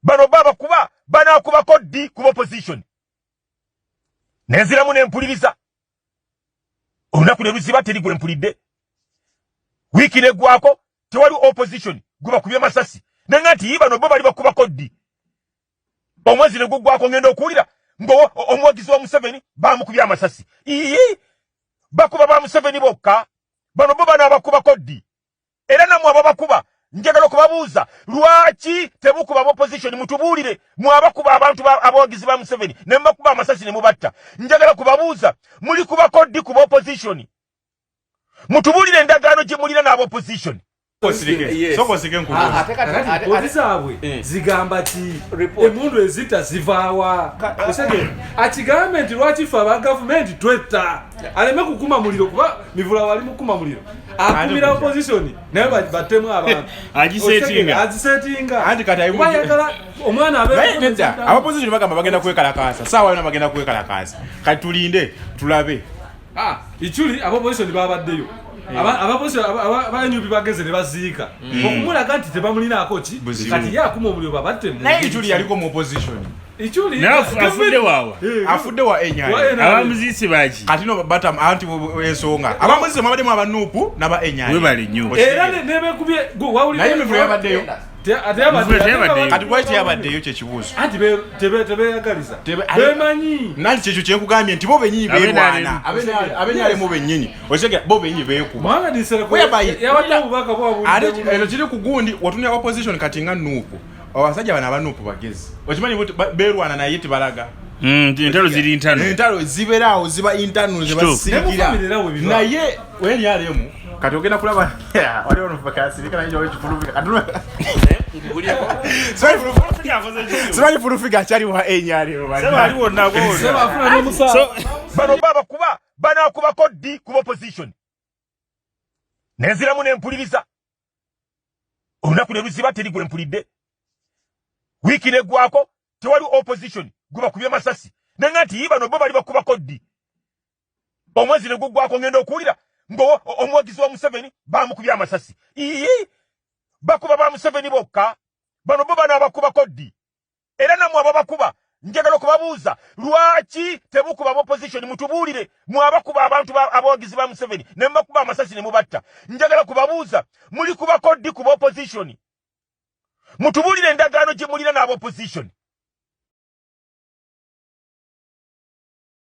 Bano babakuba, banakubako ddi ku opposition? Nenziramu nempuliriza, olunaku ne luziba, teri gwe mpulidde. Wiiki neggwako, tewali opposition gwe bakubye masasi. Nenga nti bano bo bali bakubako ddi? Omwezi ne guggwako, ngenda okuwulira nga omuwagizi wa Museveni bamukubye amasasi. Ii, bakuba ba Museveni bokka, bano bo banaabakubako ddi? Era nammwe ababakuba, njagala okubabuuza, lwaki temukuba opposition? Mutubuulire, mwabakuba abantu abawagizi ba Museveni ne mubakuba amasasi ne mubatta. Njagala kubabuuza, muli kubako ddi kuba opposition? Mutubuulire endagaano gye mulina n'aba opposition. Kati zaabwe zigamba ki? Emundu ezita zivaawa? Osege akigambe nti lwaki ffe aba gavumenti twetta, aleme kukuma muliro, kuba Mivula wali mukuma muliro, akumira opposition naye battemu abantu. Agisetinga. Agisetinga. Anti kati kuba ayagala omwana Naye nedda, aba opposition bagamba bagenda kwekalakaasa, saawa yona bagenda kwekalakaasa. Kati tulinde tulabe. Ah, Ichuli aba opposition babaddeyo. Aba opposition aba NUP bageze ne baziika okumulaga nti tebamulinaako ki. Buzibu. Kati ye akuma omuliro, babatte mu Naye Ichuli yaliko mu opposition. Ichuli Naye afudde waawa? Afudde wa NRM. Wa NRM. Abamuziisi baki? Kati no bata anti ensonga abamuziise mwabaddemu aba NUP n'aba NRM. Webale nnyo. Era nebekubye wawulira. Naye Mivule yabaddeyo. Mivule teyabaddeyo. Kati lwaki teyabaddeyo, kyekibuuzo. Anti tebeyagaliza. Bemanyi. Nanti kyekyo kyekugambye nti bo bennyini Abe beerwana, abe NRM bennyini, okitegera, bo bennyini beekuba. Muhammad Nsereko yabadde obubaka Ate bwabulidde. eno kiri ku gundi watunira opposition. Kati nga NUP, abasajja bano aba NUP bagezi, okimanyi beerwana naye tebalaga. Entalo ziri ntano. Entalo zibeeraawo, ziba internal. Kituufu. Zebasirikira. Ne mu family era we biba. Naye NRM kati ogenda kulaba waliwo nofakasirika naye waliwo kifulufika kati simanyi fulufika akyali wa NRM. Seba ali wonna agwo. Seba afuna n'omusaala. Bano babakuba, banakubako ddi ku opposition? Nenziramu nempuliriza, olunaku ne luziba, teri gwe mpulidde. Wiiki neggwako, tewali opposition gwe bakubye masasi. Nenga nti bano bo bali bakubako ddi? Omwezi ne guggwako, ngenda okuwulira nga omuwagizi wa Museveni bamukubye amasasi. Ii, bakuba ba Museveni bokka, bano bo banaabakubako ddi? Era nammwe ababakuba, njagala okubabuuza, lwaki temukuba opposition? Mutubuulire, mwabakuba abantu abawagizi ba Museveni ne mubakuba amasasi ne mubatta. Njagala kubabuuza, muli kubako ddi kuba opposition? Mutubuulire endagaano gye mulina n'aba opposition.